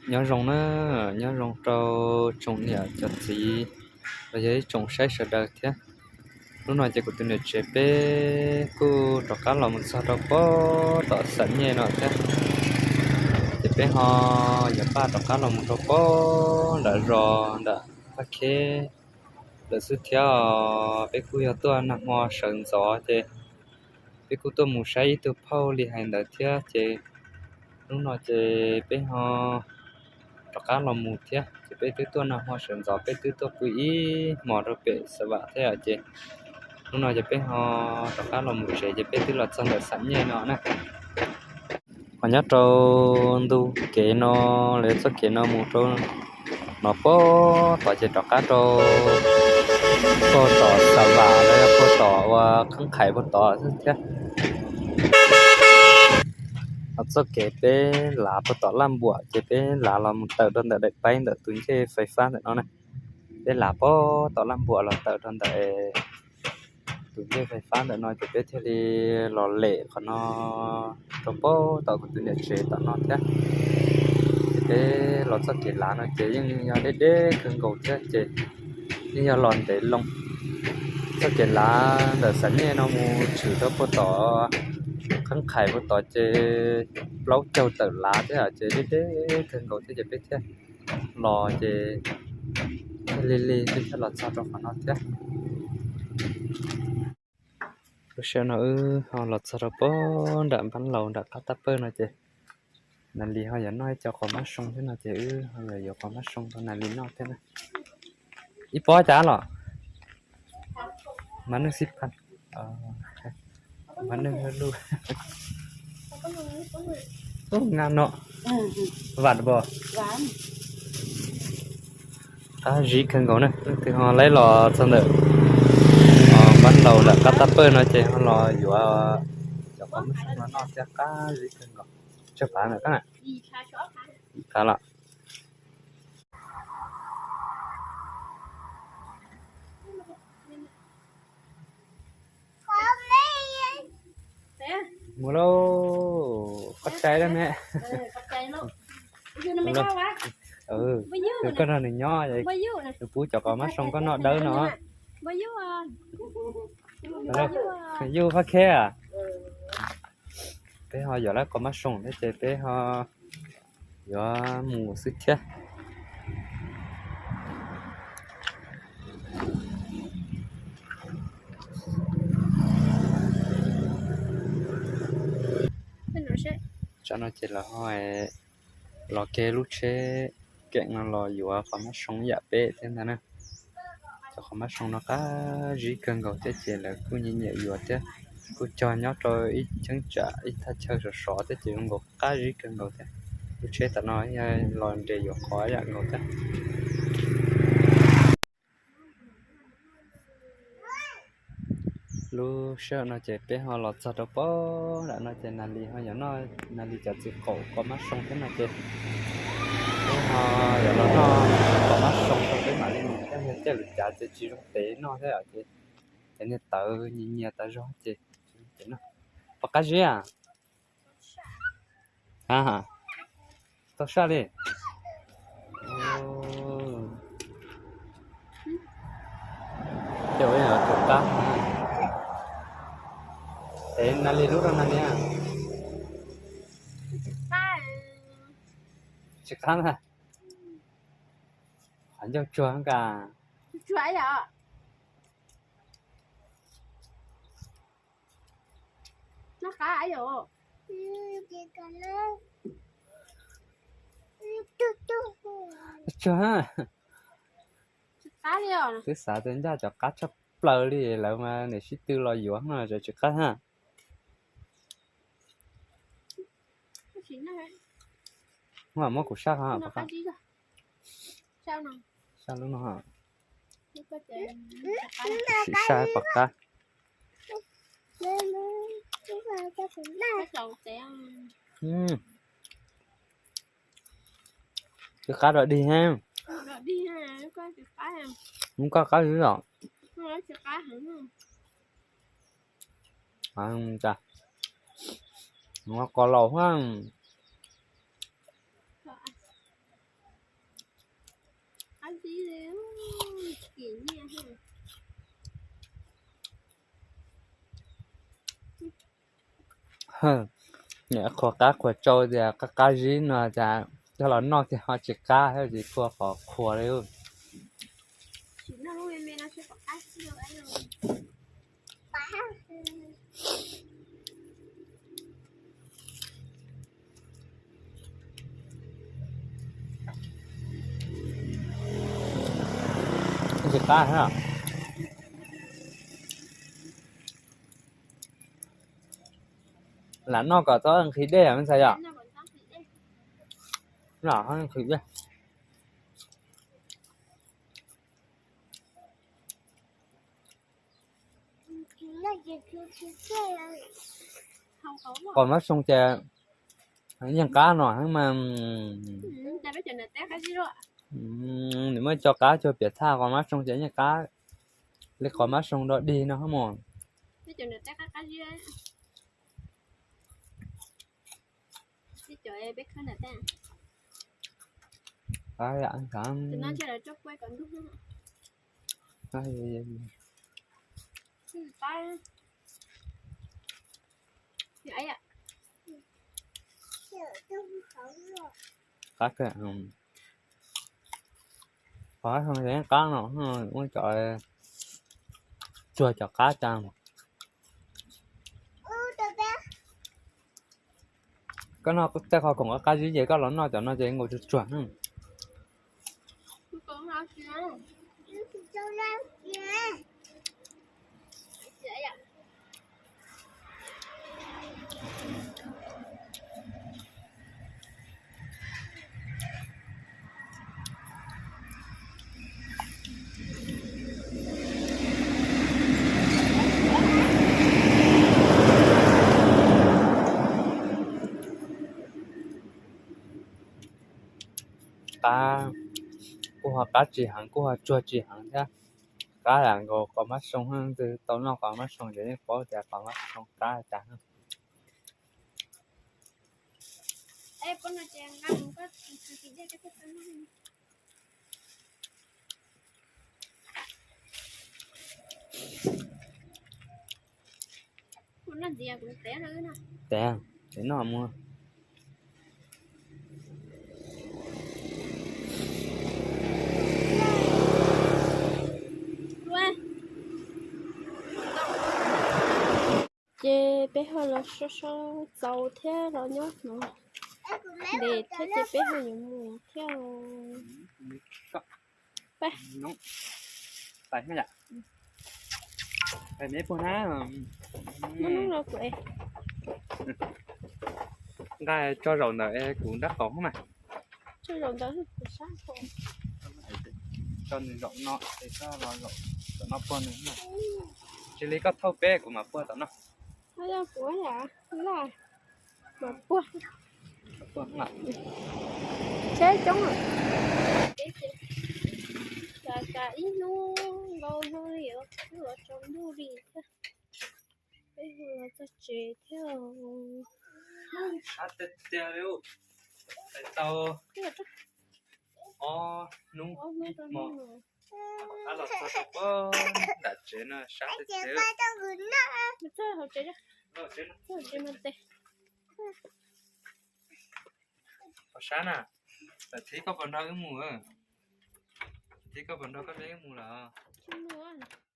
Nyob zoo na, nyob zoo rau tsoom niam cov txiv los yog ib tsoom saib sawv daws thiab. Hnub no ces kuv tus niam tsev peb kuj rov qab los mus txog rau pob tom Xam Nyej no thiab. Ces peb ho yuav paj rov qab los mus rau pob nram zos nram Paj Kheb lawm xwb thiab os. Peb kuj yog tuaj nag hmo sawv ntxov ces peb kuj tuaj mus saib ib tug phauj li hais ntawd thiab ces hnub no ces peb ho rov qab los mus thiab. Ces peb twb tuaj nag hmo sawv ntxov, peb twb tuaj pw ib hmos rau pem Xam Vam thiab os. Ces hnub no ces peb ho rov qab los mus tsev, ces peb twb los txog ntawm Xam Nyej no na. Ho nyob rau ntu kev no, los yog txoj kev no mus rau no pob tod ces rov qab rau puag tom Xam Vam los yog puag tom ua Qheeb Qhais puag tod xwb thiab. Ho txoj kev peb lav puag tom Laj Npuam ces peb lav los mus tawm rau ntawm daim paib ntawm tus ncej fais fab ntawm no na. Peb lav pob tom Laj Npuam los tawm rau ntawm tus ncej fais fab ntawm no ces peb thiaj li los lem qhov no rau pob tom kuv tus niam tsev tom no thiab. Ces peb los txoj kev lav no ces yeej yog deb deb kawg nkaus thiab ces yeej yog los ntev loo. Txoj kev lav ntawm Xam Nyej no mus tshwm rau puag tom Qheeb Qhais puag tod ces plaub caug tawm lav thiab ces deb deb kawg nkaus thiab ces peb thiaj los ces thiaj li li peb thiaj los txog rau qhov no thiab. Lub sij hawm no wb ho los txog rau pob nram Npab Laus nram qab Taj Pawj no ces Nas Lis ho yuav noj ib co qos mab soo thiab no ces wb ho yuav yuav qos mab soo rau Nas Lis noj thiab na. Ib pob cas los? Mas nej xib pha, mas nej luj, ub, naj no, vam pos, qab zib kawg nkaus na. Leej twg ho laib los txog ntawm Npab Laus nram qab Taj Pawj no ces ho los yuav cov qos mab soo no noj thiab, qab zib kawg nkaus. Tsawg phav ntawm qab na? Phav los. Mus lauj, qab cai lawm me. Koj nrog nws nyob, nws pub cov qos mab soo koj noj dawb no. Yuj Fab Kheb a. Peb ho yuav lawv qos mab soo thiab ces peb ho yuav mus xwb thiab. Tsam no ces lawv ho los kiag lub tsheb keem no los yuav qos mab soo ib yam peb thiab ntag na. Cov qos mab soo no qab zib kawg nkaus thiab ces lawv kuj nyiam nyiam yuav thiab. Kuj cog nyob rau ib cheeb tsam ib thaj chaw sov sov thiab ces zoo nkaus qab zib kawg nkaus thiab. Lub tsheb tam no los nres yuav qos ib yam nkaus thiab. Lub sij hawm no ces peb ho los txog rau pob nram no ces Nas Lis ho yuav noj Nas Lis cov txiv qaum qos mab soo thiab no ces peb ho yuav los noj qos mab soo rau peb mam li mus thiab, yog caij lwm cav ces tsis zoo tev noj thiab ces cov niag tawv nyias nyias tas zog ces tsis zoo tev noj. Pom qab zib a? A, tau saj li. Ces ua tus qab, es Nas Lis lub rau Nas Lis. Tsis qab na. Qhov ncauj tsuag nkaus. Tsuag. Twb xav tias ncaj cov qab tshaj plaws li lawm mas niam sib tw los yuav no tsis qab ha. Muab kuv saj qhov, saj lub no. Sim saj pom qab. Twb qab dog dig ha. Muab koj qab li os. Qos laus ha. Qhuas qab qhuas tsau tias qab qab zib no cas coj los noj kiag ho tsis qab thiab, tsis kua qhov qhuas li. Tsis qab. Lam noj kom txhob nqhis dej me ntxhais yom. Nqhis dej. Qos mab soo ces yeej qab no heev mas. Nws muab cov qab cog piam thaj qos mab soo ces yeej qab li qos mab soo dog dig no mos. Qab kawg. Qos mab soo ces yeej qab no, muab cov tsuag cov qab tas. Koj noj tej qhov khoom qab qab zib ces koj los noj cov no ces nkaus tsuag tsuag. Qab, kuj ho qab tsis heev kuj ho tsuag tsis heev thiab. Qab lam nkaus qos mab soo, leej twg tau noj qos mab soo ces yeej paub tias qos mab soo qab cas. Tes, tes noj mus. Ces peb ho los so so txaus thiab los nyob no ntev thiab ces peb ho yuav mus thiab. Pais, pais puag na. Nqa tso zaum ntawm kuv nrab qaum mas. Tso nws zaum no es koj los zaum no puag nws. Tsis li koj thauj peb kuv mam puag tom no. Puag, puag. Tsheb coob. Cas ib hnub nkaus no li, twb yuav tsaus ntuj li thiab. Peb hu los txog tsev thiab. Sab tiag tiag li, pais tau ob hnub ib hmo, rov qab los txog rau puag nram tsev no sab tiag tiag. Txog hauv tsev, txog hauv tsev no tes. Qhov sab na, thaum thib koj puas nrog wb mus? Thib koj puas nrog koj me wb mus lawm? Tsis mus.